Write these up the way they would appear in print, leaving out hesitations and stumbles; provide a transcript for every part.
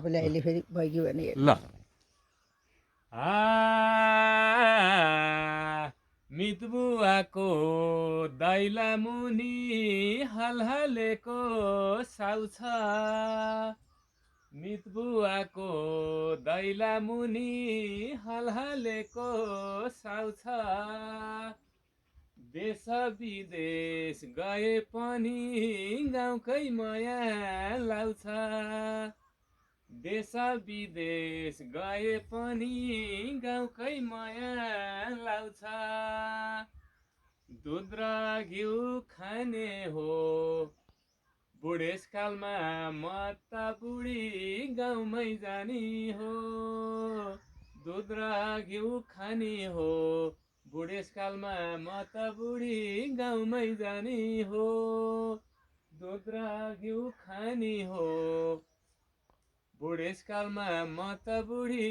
आफूले अहिले फेरि भइगयो भने ल मितबुवाको दैला मुनि हलहलेको साउ छ मितबुवाको दैला मुनि हलहलेको साउ छ देश विदेश गए पनि गाउँकै माया लाउँछ देश विदेश गए पनि गाउँकै माया लाउँछ दुध र घिउ खाने हो बुढेसकालमा म त बुढी गाउँमै जाने हो दुध र घिउ खाने हो बुढेसकालमा म त बुढी गाउँमै जाने हो दुध र घिउ खाने हो बुढेसकालमा म त बुढी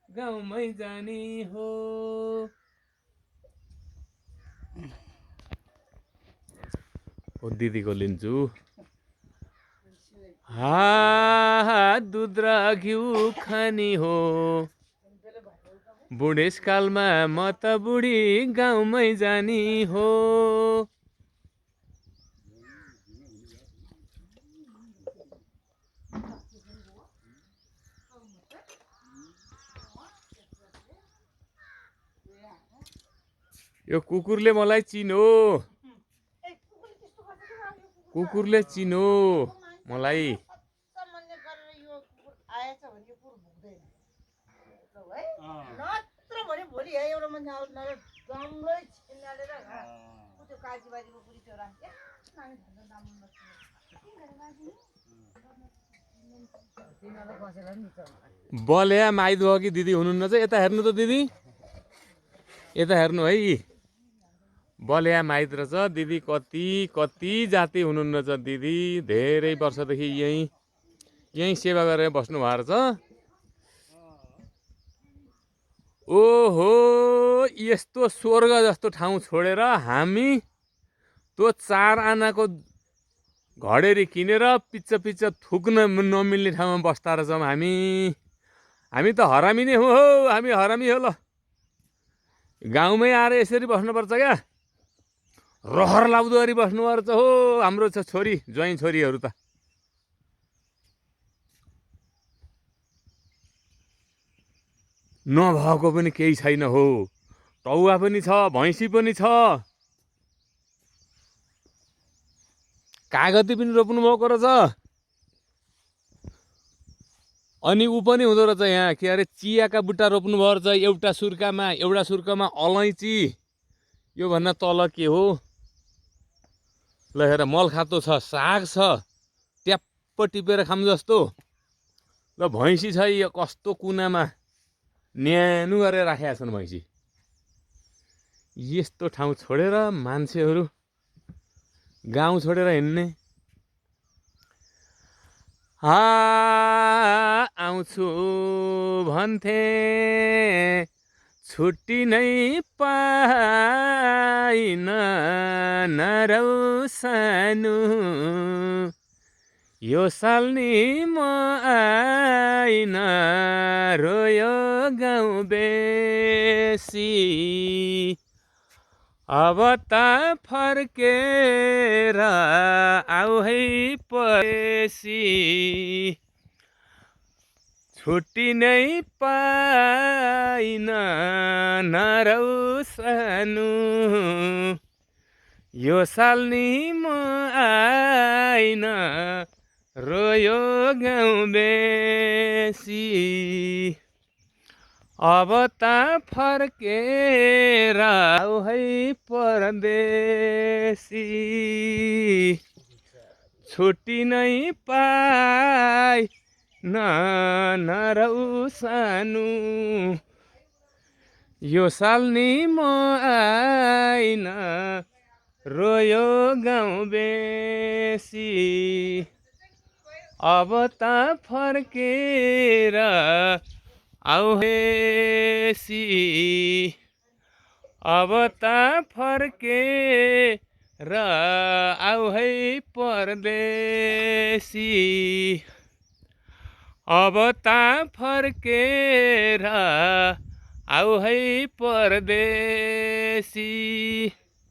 गाउँमै जाने हो दिदीको लिन्छु दुध र घिउ खाने हो बुढेसकालमा म त बुढी गाउँमै जाने हो यो कुकुरले मलाई चिनो कुकुरले चिनो मलाई बल्या माइत भयो कि दिदी हुनुहुन्न चाहिँ यता हेर्नु त दिदी यता हेर्नु है बल्या माइत रहेछ दिदी कति जाति हुनुहुन्न छ दिदी धेरै वर्षदेखि यही सेवा गरेर बस्नु भएको रहेछ ओहो यस्तो स्वर्ग जस्तो ठाउँ छोडेर हामी त्यो 4 आनाको घडेरी किनेर पिच्च थुक्न नमिल्ने ठाउँमा बस्दा रहेछौँ हामी त हरामी नै हो हामी हरामी हो ल गाउँमै आएर यसरी बस्नुपर्छ क्या रहर लाग्दो गरी बस्नुपर्छ हो हाम्रो छोरी ज्वाइँ छोरीहरू त नभएको पनि केही छैन हो टौवा पनि छ भैँसी पनि छ कागती पनि रोप्नु भएको रहेछ अनि ऊ पनि हुँदो रहेछ यहाँ के अरे चियाका बुट्टा रोप्नु भएको रहेछ एउटा सुर्कामा अलैँची यो भन्दा तल के हो ल हेर मल खातो छ साग छ ट्याप्प टिपेर खाम जस्तो ल भैँसी छ यो कस्तो कुनामा न्यानो गरेर राखेका छन् भैँसी यस्तो ठाउँ छोडेर मान्छेहरू गाउँ छोडेर हिँड्ने आउँछु भन्थे छुट्टी नै पाइन नरौ सानो यो साल नि म आइन रोयो गाउँ बेसी अब त फर्केर आऊ है पसी छुट्टी नै पाइन नरौ सानो यो साल नि म आइन रोयो गाउँ बेसी अब त फर्केर आऊ है परदेशी छुट्टी नै पाइ नरौ सानो यो साल नि म आइन रोयो गाउँ बेसी अब त फर्केर आऊ बेसी अब त फर्केर आऊ है परदेशी अब ता फर्केर आऊ है परदेशी।